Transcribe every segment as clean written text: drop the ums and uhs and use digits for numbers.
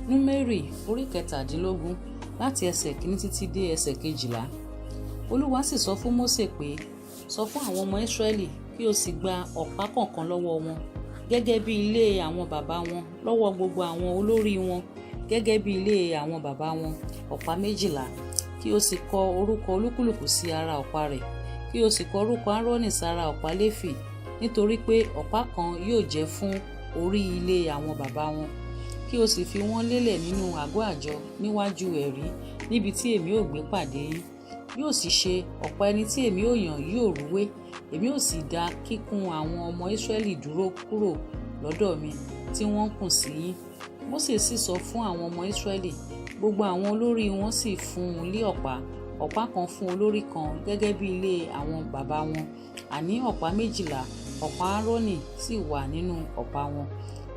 Númérì orí 17, láti ẹsẹ̀ 1 títí dé ẹsẹ̀ 12. Olúwa sì sọ fún Mósè pé, sọ fún àwọn ọmọ Ísírẹ́lì kí o sì gba ọ̀pá kọ̀ọ̀kan lọ́wọ́ wọn gẹ́gẹ́ bí ilé àwọn baba wọn, lọ́wọ́ gbogbo àwọn olórí wọn gẹ́gẹ́ bí ilé àwọn baba wọn, ọ̀pá 12, kí o sì kọ orúkọ olúkúlùkù sí ara ọ̀pá rẹ̀, kí o sì kọ orúkọ Árónì sára ọ̀pá Léfì, nítorí pé ọ̀pá kan yóò jẹ́ fún orí ilé àwọn baba wọn. Kí o sì fi wọ́n lélẹ̀ nínú àgọ́ àjọ níwájú ẹ̀rí, níbi tí èmi ò gbé pàdé yín. Yóò sì ṣe, ọ̀pá ẹni tí èmi ò yàn yóò rúwé, èmi ò sì dá kíkùn àwọn ọmọ Ísírẹ́lì dúró kúrò lọ́dọ̀ mi tí wọ́n ń kùn sí yín. Mósè sì sọ fún àwọn ọmọ Ísírẹ́lì, gbogbo àwọn olórí wọn sì fún un lé ọ̀pá, ọ̀pá kan fún olórí kan gẹ́gẹ́ bí ilé àwọn baba wọn, àní ọ̀pá 12, ọ̀pá Árónì sì wà nínú ọ̀pá wọn.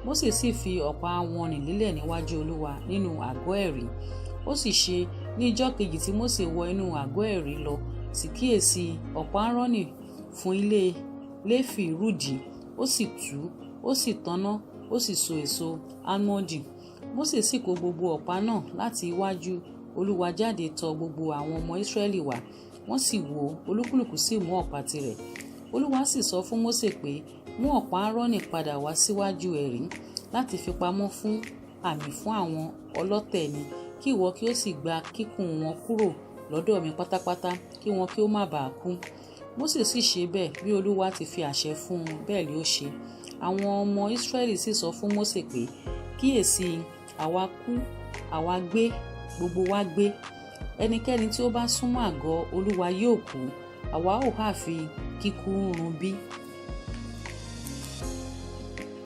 Mósè sì fi ọ̀pá wọn nì lélẹ̀ níwájú Olúwa nínú àgọ́ ẹ̀rí. Ó sì ṣe, ní ijọ́ kejì tí Mósè wọ inú àgọ́ ẹ̀rí lọ, sì kíyèsí, ọ̀pá Árónì fún ilé Léfì rúdìí, ó sì tú, ó sì tanná, ó sì so èso álmọ́ndì. Mósè sì kó gbogbo ọ̀pá náà láti iwájú Olúwa jáde tọ̀ gbogbo àwọn ọmọ Ísírẹ́lì wá, wọ́n sì wò, olúkúlùkù sì mú ọ̀pá tirẹ̀. Olúwa sì sọ fún Mósè pé, mú ọ̀pá Árónì padà wá síwájú ẹ̀rí láti fi pamọ́ fún àmì fún àwọn ọlọ̀tẹ̀ ni, kí ìwọ kí ó sì gba kíkùn wọn kúrò lọ́dọ̀ mi pátápátá, kí wọn kí ó má bàa kú. Mósè sì ṣe bẹ́ẹ̀, bí Olúwa ti fi àṣẹ fún un bẹ́ẹ̀ ló ṣe. Àwọn ọmọ Ísírẹ́lì sì sọ fún Mósè pé, kíyèsí, àwa kú, àwa gbé, gbogbo wa gbé. Ẹnikẹ́ni tí ó bá súnmọ́ àgọ́ Olúwa yóò kú, àwa ò ha fi kíkú run bí?